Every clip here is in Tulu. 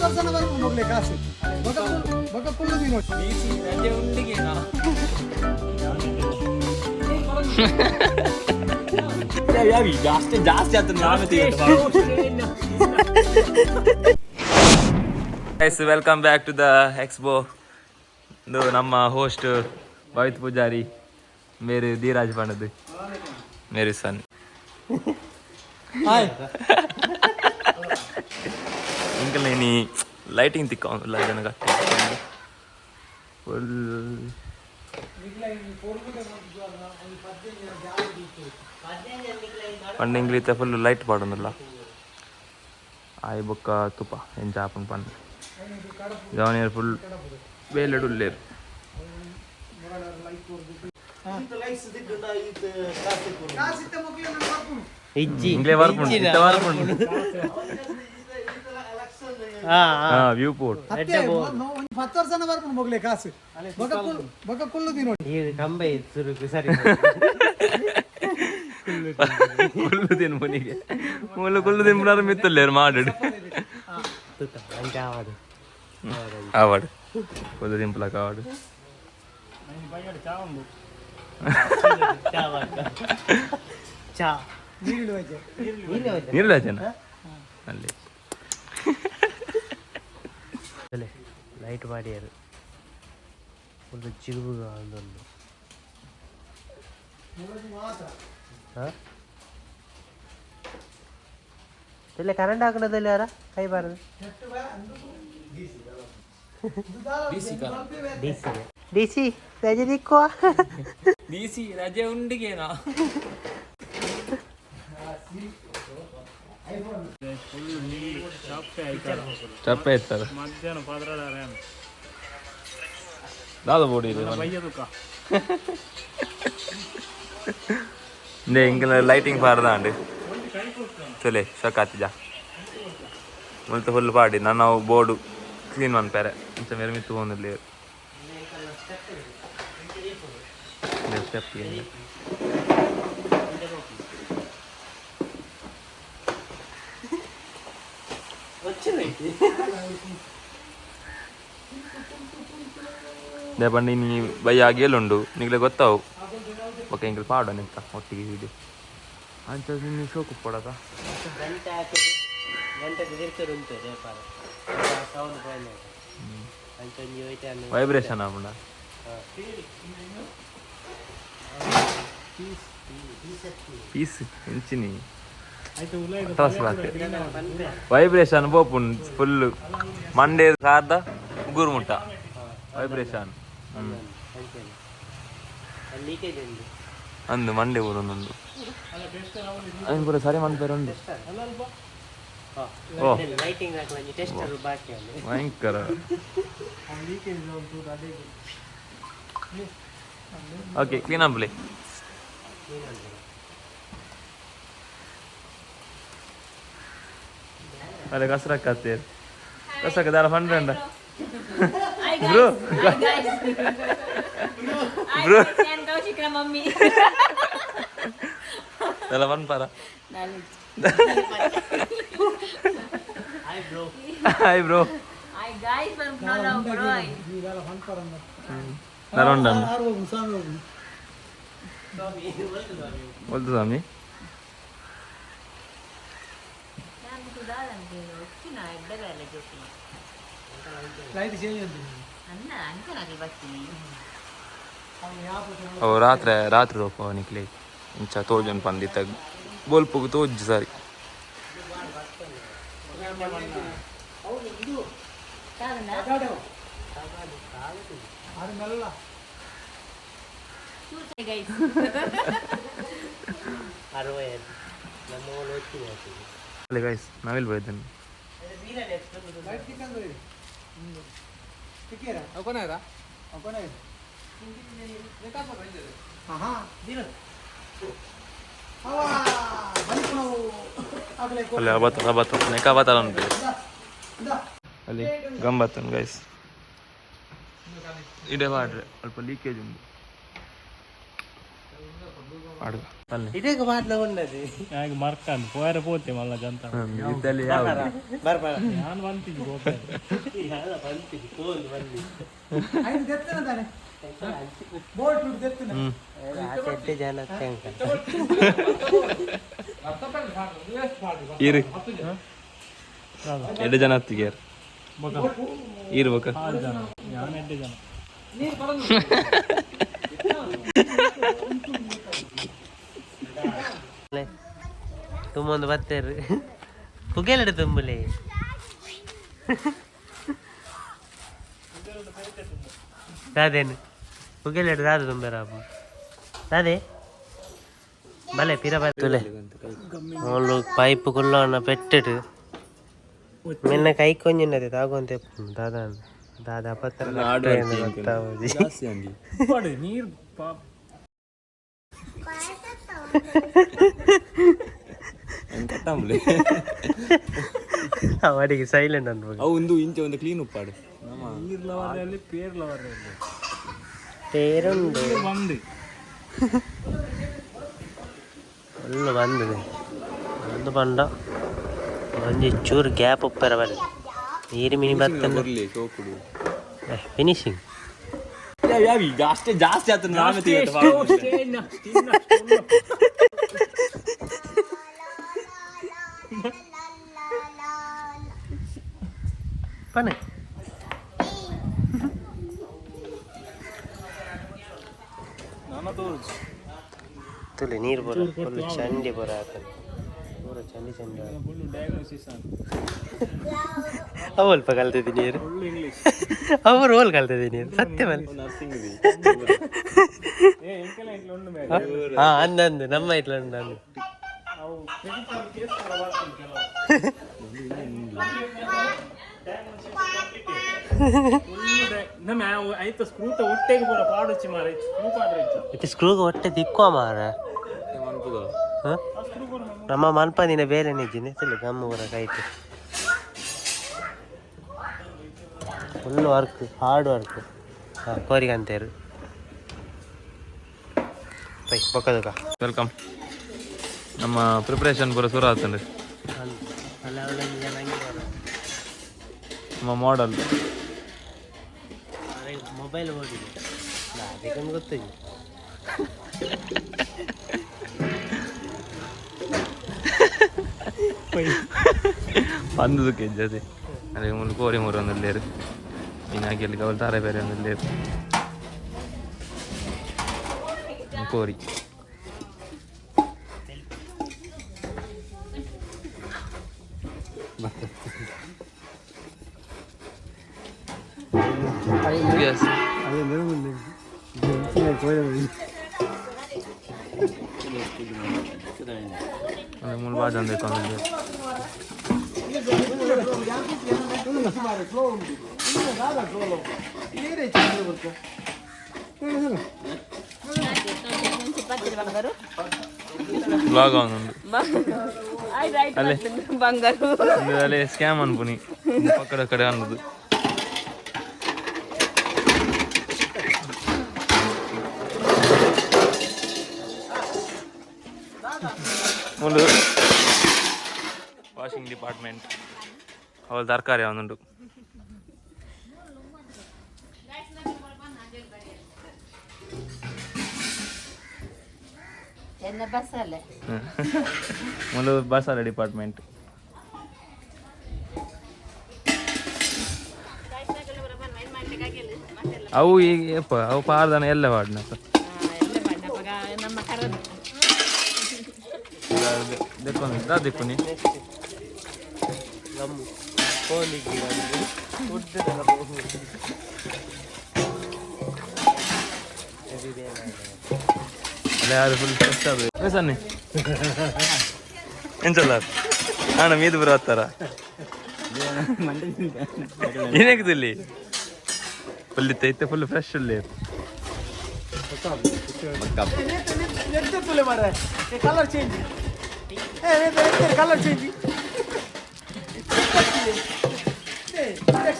ವರ್ಷನ ಬರ್ಪು ಮೊಗ್ಲೆ ಕಾಸು ಬೊಕ ಬೊಕ ಕುಲ್ಲು ದಿನೋ. ರಜೆ ಉಂಡಿಗೇನಾ? ಜಾಸ್ತಿ ಜಾಸ್ತಿ ಆಯ್ತು. Guys, welcome back to the expo. ಇದು ನಮ್ಮ ಹೋಸ್ಟ್ ಭವಿತ್ ಪೂಜಾರಿ ಮೇರೆ ಧೀರಾಜ್ ಪಂಡದು ಮೇರಿ ಸನ್. ಇಂಕಲ್ ನೀ ಲೈಟಿಂಗ್ ತಿಕ್ಕ ಜನ ಫುಲ್. ಪಂಡ ಇಂಗ್ಲೀತ ಫುಲ್ ಲೈಟ್ ಪಾಡೊಂದುಲ್ಲ. ಆಯ್ ಬೊಕ್ಕ ತುಪ ಎಂಚ ಆಪುಂಡು ಪಂಡ. ಜವನಿಯರ್ ಫುಲ್ ಬೇಲೆಡ್ ಉಲ್ಲೇರ್. ಕಾಸಿತ್ತ ಮೊಗ್ಲೆ ನನ್ನ ಬರ್ಪುಂಡು. ಇಜ್ಜಿ. ಇಂಗ್ಲೇ ಬರ್ಪುಂಡು, ಇತ್ತ ಬರ್ಪುಂಡು. ಹಾ. ಹಾ, ವ್ಯೂ ಪೋರ್ಟ್. ಅತ್ತೆ ಒಂಜಿ 10 ವರ್ಷನ ಬರ್ಪುಂಡು ಮೊಗ್ಲೆ ಕಾಸು ಬೊಕ ಕುಲ್ಲು ಬೊಕ ಕುಲ್ಲು ದಿನೋ. ಈ ಕಂಬ ಸುರುಕು ಸರಿ. ಕುಲ್ಲು ತಿನ್ಪುನಿಗೆ ಮುಲ್ಲು ಕುಲ್ಲು ತಿನ್ಪುನಾರ ಮಿತ್ತುಲ್ಲೇರು ಮಾಡು. ತುತ ಅಂಚ ಆವಡು. ಆವಾಡು, ಕುಲ್ಲು ತಿನ್ಪುಲಕ ಆವಾಡು. ಚಾ. ನೀರುಳ್ಳಿ ಬಜ್ಜೆ. ನೀರುಳ್ಳಿ ಜನ ಅಲ್ಲಿ. ಲೈಟ್ ಮಾಡ್ಯಾರ, ಫುಲ್ ಜಿಗುಬುಗ ಒಂದೊಂದು. ಹಾ, ಇಲ್ಲ, ಕರೆಂಟ್ ಹಾಕಣದಲ್ಲಿ ಯಾರ ಕೈ ಬಾರದು. ಡಿ ಸಿ, ಡಿ ಸಿ ರಜೆ ದಿಕ್ಕುವ. ಡಿಸಿ ರಜೆ ಉಂಡಿಗೇನಾ? ಚಪ್ಪೆ ಇತ್ತಾರೆ. ದಾದ ಬೋಡಿ ಇಂದೆ ಇಂಕಲ ಲೈಟಿಂಗ್ ಪಾರ್ದಾಂಡ್ ಚೊಲೆ ಶೋಕಾತಿಜ. ಮುಲ್ತ ಫುಲ್ ಪಾಡಿ ನಾನು ಬೋರ್ಡು ಕ್ಲೀನ್ ಮನ್ಪೆರೆ ಇಂಚ ಮೇರೆ ಮಿತ್ತು ಪೋಂದುಲ್ಲೆರ್ ಸ್ಟೆಪ್. ಪಂಡ ಇನಿ ಬಯ್ಯ ಗೇಲುಂಡು, ನಿಗ್ಲೆ ಗೊತ್ತಾವು. ಬೊಕ ಎಂಕಲ್ ಪಾಡೋಣ ನಿಂತ ಒಟ್ಟಿಗೆ ವಿಡಿಯೋ. ಅಂಚ ನಿನ್ನ ಶೋಕು ಪಡದ. ಗಂಟೆ ಹಾಕಿದ್ದು, ಗಂಟೆ ತಿರ್ತಾರೆ ಉಂಟು ರೇಪಾರ ಸೌಂಡ್ ಪೋಯಿನ ಅಂಚ ಒಂಜಿ ಹೋಯ್ತು. ವೈಬ್ರೇಷನ್ ಆಪುಂಡ? ಪೀಸ್ ಇಂಚಿನಿ ವೈಬ್ರೇಷನ್ ಪೋಪುಂಡು ಫುಲ್. ಮಂಡೇ ಕಾರ್ದ ಉಗುರು ಮುಟ್ಟ ವೈಬ್ರೇಷನ್. ಅಂಚನೆ ಲೀಕೇಜ್ ಉಂಟು. ಅಂದು ಮಂಡೆ ಊರೊಂದೊಂದು ಐನ್ ಪೂರ ಸರಿ ಮನ್ಪೆರೆ ಉಂಡು. ಓ. ಲೈಟಿಂಗ್ ಹಾಕಿ ಒಂಜಿ ಟೆಸ್ಟರ್ ಬಾಕಿ ಅಲ್ಲಿ. ಭಯಂಕರ. ಓಕೆ, ಕ್ಲೀನ್ ಆಂಪ್ಲೆ. ಅಲ್ಲ, ಕಸರಕ್ಕತ್ತೇರು ಕಸಕ್ಕ ದಾರ ಫಂಡ್ರಂಡ. Bro, bro. ನಾನು ಕೌಶಿಕ್ರ ಮಮ್ಮಿ. ದಾಲ ಪನ್ಪಾರ? Hi bro. Hi bro. Hi guys ಪನ್ಪುನಲ್ಲ ಬ್ರೋ. ದಾಲ ಉಂಡನ್ನು. ಆರು ಹೋಗು ಸ್ವಾಮಿ ಹೋಗು. ಒಲ್ತು ಸ್ವಾಮಿ. ನಾನು ಸುಧಾರಂತೆ వచ్చిನ ಎಡ್ಡೆ ಬೇಲೆ ಜೋಕಿನ. ಲೈಟ್ ಚೇಂಜ್ ಅಂತ. ಅನ್ನ ಅಂಚನಾಗಿ ಬರ್ತೀನಿ. ಅವು ರಾತ್ರಿ ರಾತ್ರಿ ರೋಪ ನಿಕ್ಲೆ ಇಂಚ ತೋಜನ್ ಪಂದಿತ್ತ ಬೋಲ್ಪುಗು ತೋಜ್ ಸರಿ. ಆರು ಮೆಲ್ಲ. ಚೂಸೆ ಗೈಸ್. 65 ನಮ್ಮ ಓಲು వచ్చిಂది ಹಾಕಿದ್ದು. ಅಲ್ಲ ಗೈಸ್, ನಾವೆಲ್ಲಿ ಹೋಯ್ತಾನೆ? ಲೈಟ್ ತಿಕ್ಕಂದ್ರೆ ತಿಕ್ಕೇರಾ ಕೊನೆ. ಹಾ ಅವಾ ಬಲಿಪುಣವು ಆಗಲೇ. ಅಲ್ಲಿ ಅಬತ್ತ ಅಬತ್ತ ನೆಕ ಬತ್ತಾರ ಉಂಟು. ಅಲ್ಲಿ ಗಂಬತ್ತನ್ ಗೈಸ್. ಇಡೆ ಮಾಡ್ರೆ ಅಲ್ಪ ಲೀಕೇಜ್ ಉಂಟು. ಪಾಡುಗ ಬನ್ನಿ. ಇಡೀಗ ಪಾಡ್ನ ಉಂಡದು. ಯಾಕೆ ಮರ್ಕಂದು ಪೋಯರ ಪೋತೆ ಮಲ್ಲ ಜಂತ. ಇದ್ದಲ್ಲಿ ಯಾವುದು ಬರ್ ಬರ. ನಾನು ಬಂತಿದ್ದು ಗೋಪೆ. ಯಾಲ ಬಂತಿದ್ದು ಕೋಲ್ ಬಂದಿ. ಐದು ದೆತ್ತನ ತಾನೆ ಬೋಟ್ ದೆತ್ತನ. ಆಚೆ ಎಡ್ಡೆ ಜನ ಅತ್ಯಂಕ. ಇರು ಎರಡು ಜನ ಹತ್ತಿಗೆ ಇರು ಬೊಕ. ಆರು ಜನ ನಾನು ಎಡ್ಡೆ ಜನ. ತುಂಬೊಂದು ಬತ್ತೇರು ಪುಗೆಲಡು ತುಂಬುಲೆ. ದಾದೇನು ಪುಗೆಲಡು ದಾದ ತುಂಬೆರಾಪು ದಾದೆ ಬಲೆ ಪಿರ ಬತ್ತುಲೆ ಅವಳು ಪೈಪ್ ಕುಲ್ಲವನ್ನ ಪೆಟ್ಟಿಡು ಮೆನ್ನ ಕೈ ಕೊಂಜಿನದೆ ತಾಗೊಂತೆ ದಾದ ದಾದ ಅಪತ್ರ. ಜಾಸ್ತಿ ಅಂಗಿ. ಪಾಡು ನೀರು ಕಟ್ಟಂಬ್ಲಿ. ಅವರಿಗೆ ಸೈಲೆಂಟ್ ಅನ್ಬೋದು. ಅವು ಒಂದು ಇಂಚೆ ಒಂದು ಕ್ಲೀನ್ ಉಪ್ಪಾಡು. ನೀರ್ ಲವರಲ್ಲಿ ಪೇರ್ ಲವರಲ್ಲಿ. ತೇರುಂಡು. ಬಂದು. ಎಲ್ಲ ಬಂದಿದೆ ಒಂದು ಬಂಡ ಒಂಜಿ ಚೂರು ಗ್ಯಾಪ್ ಉಪ್ಪರ ಬರಲಿ ನೀರು ಮಿನಿ ಬರ್ತದೆ. ಬರ್ಲಿ ಸೋಪುಡು. ಫಿನಿಶಿಂಗ್. ಯಾವ ಅಷ್ಟೇ ಜಾಸ್ತಿ ಆಯ್ತು ನಾವೇ. ಪನೆ ತುಲಿ ನೀರು ಬರ ಫುಲ್ ಚಂಡಿ ಬರ ಆತನ ಪೂರ ಚಂಡಿ ಚಂಡಿ ಆತ. ಡಯಾಗ್ನೋಸಿಸ್. ಅವು ಅಲ್ಪ ಕಲ್ತಿದ್ದೀನಿ ನೀರು. Full English. ಅವರು ಹೋಲ್ ಕಲ್ತಿದ್ದೀನಿ ಸತ್ಯ ಮೇಲೆ. ನರ್ಸಿಂಗ್. ಏ ಎಂಕೆಲ್ಲ ಇಟ್ಲ ಉಂಡು ಮೇಲೆ. ಹಾ ಅಂದ ಅಂದು ನಮ್ಮ ಇಟ್ಲ ಉಂಡು ಅಂದು. ಅವು ಕ್ರೆಡಿಟ್ ಕಾರ್ಡ್ ಕೇಸ್ ಕೂಡ ಬರ್ತದೆ ಕೆಲವು. ನಮ್ಮ ಆಯ್ತು ಸ್ಕ್ರೂ ಒಟ್ಟೆಗೆ ಪೂರ ಪಾಡುಚ್ಚಿ ಮಾರ ಸ್ಕ್ರೂ ಪಾಡ್ರೆ ಇಚ್ಚ. ಮತ್ತೆ ಸ್ಕ್ರೂಗೆ ಹೊಟ್ಟೆ ತಿಕ್ಕುವ ಮಾರ. ಹ? ನಮ್ಮ ಮನ್ಪದಿನ ಬೇರೆ ನಿಜ್ಜಿನ ತಿಳಿ ಗಮ್ಮು ಪೂರ ಕೈಟ್ ಫುಲ್ ವರ್ಕ್ ಹಾರ್ಡ್ ವರ್ಕ್. ಹಾಂ ಕೋರಿಗಂತೇರು ಬೈ ಬೊಕ್ಕದಕ. Welcome. ನಮ್ಮ ಪ್ರಿಪ್ರೇಷನ್ ಪೂರ ಶುರು ಆತಂಡ್ರಿ. ನಮ್ಮ ಮಾಡೆಲ್. ಮೊಬೈಲ್ ಓಡಿದೆ ಅದಕ್ಕೊಂದು ಗೊತ್ತಿದೆ. ಬಂದದಕ್ಕೆ ಜೊತೆ ಅದೇ ಮೂರು ಕೋರಿ ಮೂರು ಒಂದಲ್ಲಿ ಮೀನಾಗಿ ಕವಲ್ ತಾರೆ ಬೇರೆ ಒಂದಲ್ಲಿ ಕೋರಿ. Yes. ಅದೇ ಮೂರು ಬಾಜು ಒಂದು ಬೇಕು. ಬ್ಲಾಗ್ ಒಂದು ಅಲ್ಲೇ. ಬಂಗಾರು. ಅಲ್ಲೇ ಸ್ಕ್ಯಾಮ್ ಅನ್ಪುನಿ ಪಕ್ಕದ ಕಡೆ ಅನ್ನೋದು. ಮೂಲು ವಾಷಿಂಗ್ ಡಿಪಾರ್ಟ್ಮೆಂಟ್ ಅವಳು ತರಕಾರಿ ಅವನುಂಟು. ಎನ್ನ ಬಸ್ಸಲ್ಲೇ. ಮೂಲು ಬಸಾಲ ಡಿಪಾರ್ಟ್ಮೆಂಟ್. ಅವು ಈಗ ಏಪ ಅವು ಪಾರ್ದನ ಎಲ್ಲ ವಾಡ್ನಪ್ಪ. ನಮ್ಮ ಕರದು. ದೆಕ್ಕೊಂಡು ದಿಕ್ಕುನಿ. Gum phone ಉದ್ದದಲ್ಲ. ಅಲ್ಲ ಯಾರು ಫುಲ್ ಫ್ರೆಶ್ ಆದ ಸನ್ನಿ ಎಂಚಲ್ಲ ಅಣ್ಣ ಮೀದು ಬರೋ ಹತ್ತಾರ ಏನಾಗ್ತದೆ ಫುಲ್ ಇತ್ತೆ ಇತ್ತೆ ಫುಲ್ ಫ್ರೆಶ್ ಇಲ್ಲಿ. ಎತ್ತುಲೆ ಮಾರ್ರೆ ಕಲರ್ ಚೇಂಜ್ ಏ colour change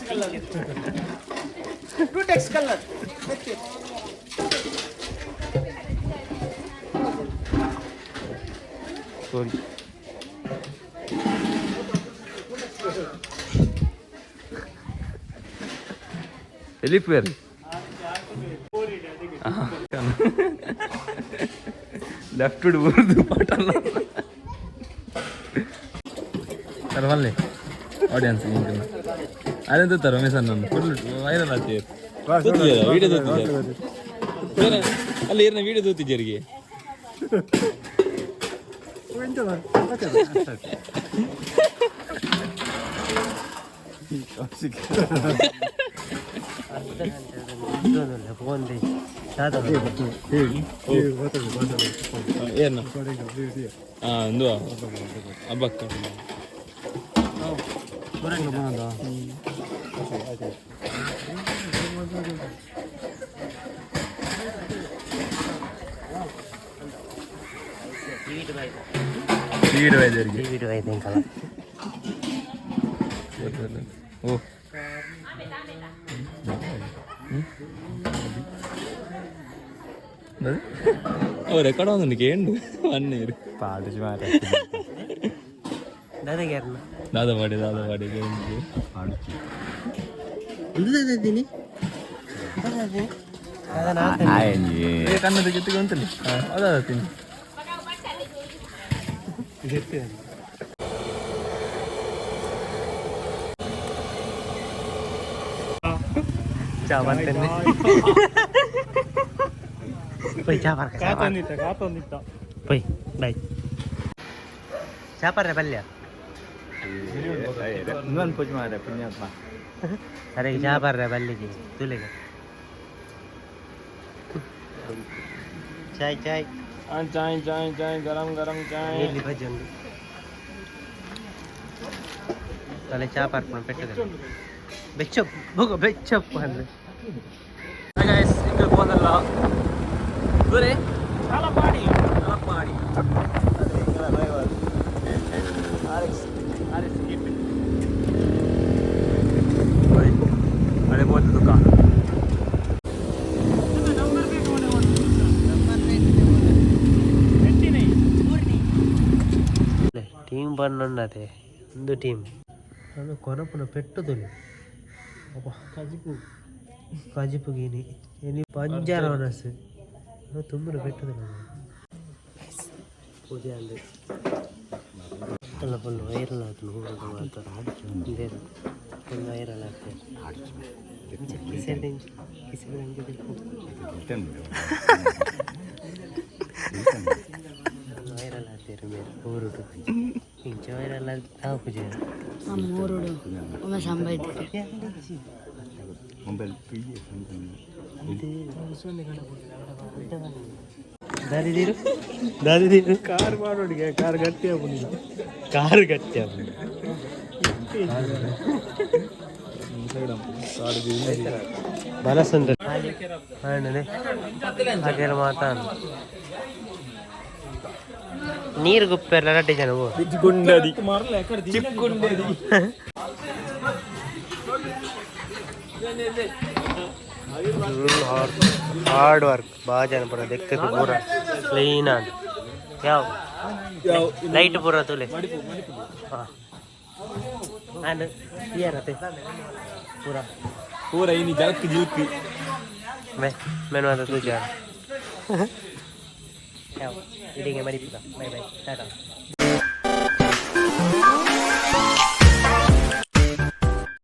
colour 2X colour. ಕೋರಿ. ಎಲಿಪೇರ್ ಲೆಫ್ಟ್ ಬುರ್ದು ಪಾಟಲ್ಲ ಸರ್ ಆಡಿಯನ್ಸ್ ಅರೆಂತ ತರ ಮಿಸ್ ನಾನು ಫುಲ್ ವೈರಲ್ ಆಗ್ತೀವಿ. ವಿಡಿಯೋ ತೋತಿದ್ದಾರೆ ಅಲ್ಲ, ಏನ ವಿಡಿಯೋ ತೋತಿದ್ದೀರಿಗೆ? ಅರ್ಧ ಗಂಟೆ ಫೋನ್. ಏನು ಹಾಂ ಒಂದು ಹಬ್ಬಕ್ಕ. ಟಿವಿ ವೈದ್ಯರಿಗೆ. ಟಿವಿ ವೈದ್ಯ. ಓ ಓ ರೆಕಾರ್ಡ್ ಒಂದು ಕೇಂಡು ಒನ್ ಇಯರ್. ದಾದಾಗೆ. ದಾದ ಮಾಡಿ, ದಾದ ಮಾಡಿ. ಕನ್ನಡ ಜೊತೆಗೆ ಉಂಟಲ್ಲಿ ಅದಾದ ತಿನ್ನಿ. ಚಾ ಬರ್ತೇನೆ. ಪೊಯ್, ಚಾ ಬರ್ಕ. ಕಾತೊಂದಿತ್ತ, ಕಾತೊಂದಿತ್ತ. ಪೊಯ್, ಬಾಯ್. ಚಾ ಪರ್ರೆ ಬಲ್ಯ. ಸರಿ, ಚಾ ಬರ್ರೆ ಬಲ್ಲಿಗೆ ತುಲೆಗೆ. ಚಾಯ್ ಚಾಯ್. ಚಾಯ್ ಚಾಯ್ ಚಾಯ್, ಗರಂ ಗರಂ ಚಾಯ್. ಇಲ್ಲಿ ಬಜ್ಜಿ ಉಂಟು. ತಲೆ ಚಾ ಪರ್ಪುಣ ಪೆಟ್ಟದ ಬೆಚ್ಚಪ್ಪು ಬೊಗ ಬೆಚ್ಚಪ್ಪು ಅಂದ್ರೆ. ಪೋಂದಲ್ಲ ದೂರೆ. ತಲಪಾಡಿ. ತಲಪಾಡಿ. ಆರ್ ಎಸ್ ಗಿಟ್ ಅಡೆ ಬೋತು ದುಕಾನ್. ನಂಬರ್ ಬೇಕು. ಎಟ್ಟಿನೇ. ಟೀಮ್ ಬನ್ನೊಂಡತೆ ಒಂದು ಟೀಮ್ ಅದು ಕೊನಪುನ ಪೆಟ್ಟುದುಲು. ಅಬ್ಬಾ, ಕಜಿಪು ಕಜಿಪು ಗೀನಿ ಎನಿ ಪಂಜಾರ ಒನಸ್ ತುಂಬುನ ಪೆಟ್ಟುದುಲು. ಪೂಜೆ ಅಂದು ಅಲ್ಲ, ಫುಲ್ ವೈರಲ್ ಆಯ್ತು ಊರುಡು ಮಾತ. ಫುಲ್ ವೈರಲ್ ಆಗ್ತದೆ. ಕಿಸೆಡ್ ಕಿಸೆಡ್ ಅಂಚೆ. ವೈರಲ್ ಆಗ್ತೀರಿ ಮೇರೆ ಊರುಡು. ಇಂಚ ವೈರಲ್ ಆಪುಜೆ. ಊರುಡು ಒಮ್ಮೆ ಸಂಬೈತಾರೆ. ದಾದಿದೀರು ದಾದಿದೀರು. ಕಾರ್ ಮಾಡೋಡಿಗೆ ಕಾರ್ ಗಟ್ಟಿ ಆಪುನಿಲ್ಲ. ಕಾರು ಗಟ್ಟಿ ಆಪುಂಡು. ಬಲಸುಂದ ಆಂಡನೆ ಹಾಗೆಲ್ಲ ಮಾತಾಡ ನೀರು ಗುಪ್ಪೆಲ್ಲ ರಡ್ಡಿ ಜನ ಪೋ. ಗುಂಡದಿ. ಮರಲ ಎಕಡೆ. ಚಿಕ್ಕುಂಡದಿ. Full hard hard work. ಬಾ ಜನ ಪೂರ ದೆಕ್ಕದು ಪೂರ ಕ್ಲೀನ್ ಆದ್. ಯಾವ ಲೈಟ್ ಪೂರ ತುಲೆ. ಹಾಂ, ಆಂಡ್ ಕ್ಲಿಯರ್ ಅತೆ ಪೂರ. ಪೂರ ಇನಿ ಜಲಕ್ ಜಿಲ್ಕ್. ಮೆ ಮೆನು ಅದ ತೂಜ. ಯಾವ ಇಡಿಗೆ ಮಡಿಪುಗ. Bye bye, tata.